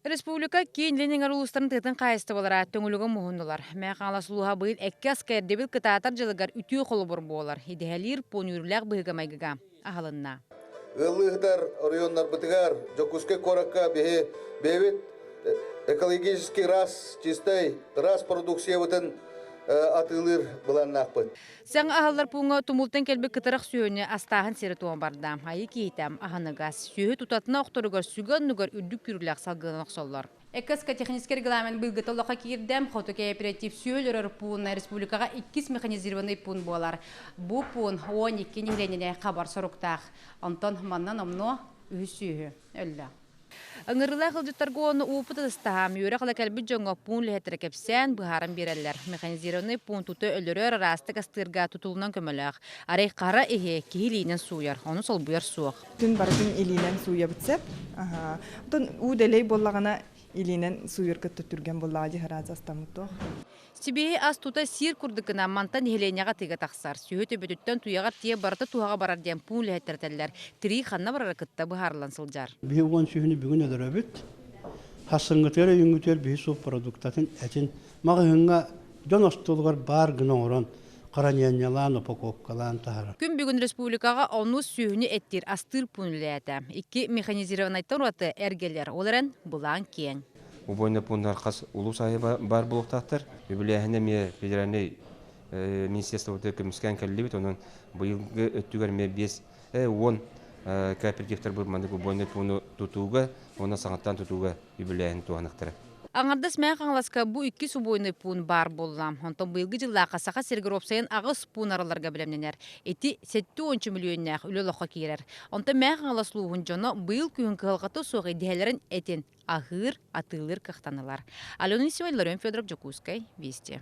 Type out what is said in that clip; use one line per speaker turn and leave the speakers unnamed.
Республика киин Ленинград улуустарын тыатын хаһаайыстыбалара Төҥүлүгэ муһуннулар. Мэҥэ Хаҥалас улууһа быйыл эккэ аска ирдэбил кытаатар дьылыгар үтүө холобур буолар. Идэһэлиир пуун үөрүүлээх быһыыга-майгыга аһылынна.
Ыаллыыһытар оройуоннарбытыгар Дьокуускай куоракка биһи бэйэбит экологический рас, чистай рас продукциябытын атыылыыр былааннаахпыт.
Саҥа аһыллар пууҥҥа тумултан кэлбит кытарах сүөһүнү астааһын сири-туома барда. Айыы киһитэ аһыныгас, сүөһү тутатына охторугар сүгэ оннугар үрдүк күүрүүлээх салгыынан охсоллор. ЭКСК техническэй регламент быйылгыта олоххо киирдэ. Хоту кооператив сүөһү өлөрөр пуун республикаҕа иккис механизированный пуун буолар. Бу пуун 12 нэһилиэнньэни хабар соруктаах. Онтон манна номнуо үһүс сүөһү өллө. Ыҥырыылаах ыалдьыттарга уонна уопут атастаһан, үөрэх ыла кэлбит дьоҥҥо пуун үлэһиттэрэ кэпсээн, быһааран биэрэллэр. Механизированнай пуун тута өлөрөр, араастык астыырга тутулунан көмөлөөх. Арай хара иһи киһи илиинэн сууйар, ону солбуйар суох.
Түн барытын илиинэн сууйабыт сөп. Оттон уу дэлэй буоллаҕына илиинэн сууйарга түргэн буоллаҕа дии араас астаммыт туох.
Сибиэһи ас тута сиир курдук гына мантан нэһилиэнньэҕэ атыыга тахсар. Сүөһү төбөтүттэн туйаҕар тиийэ барыта туһаҕа барар диэн пуун үлэһиттэрэ этэллэр. Тирии ханна барара кытта быһаарыллан сылдьар.
Биһи уон сүөһүнү бүгүн өлөрөбүт. Хассыҥҥытыгар өйүҥҥүтүгэр биһи суп продуктатын этин маҕаһыыҥҥа дьон остуолугар баар гына оҥорон хранениялаан, упаковкалаан таһарар.
Күн бүгүн республикаҕа онус сүөһүнү эттиир астыыр пуун үлэлээтэ. Икки механизированнайтан ураты эргэлэр, ол эрэн былаан киэҥ.
Убойный пууннар хас улуус аайы баар буолуохтаахтар. Үбүлээһинэ эмиэ федеральнай министерствота көмүскээн кэллибит. Онон быйылгы өттүгэр эмиэ 5 10 кооперативтар маннык убойный пууну тутууга уонна саҥаттан тутууга үбүлээһин туһаныахтара.
Аҥардас Мэҥэ Хаҥаласка бу иккис убойный пуун баар буолла. Онтон быйылгы дьыллаахха Саха сиригэр уопсайын аҕыс пуун арылларга бэлэмнэнэр. Ити 70 мөлүйүөннээх үлэ олоххо киирэр. Онтон Мэҥэ Хаҥалас улууһун дьоно быйыл күһүн кыһалҕата суох идэһэлэрин этин аһыыр, атыылыыр кыахтанылар. Алена Исимова, Ларен Федоров, Дьокуускай, Вести.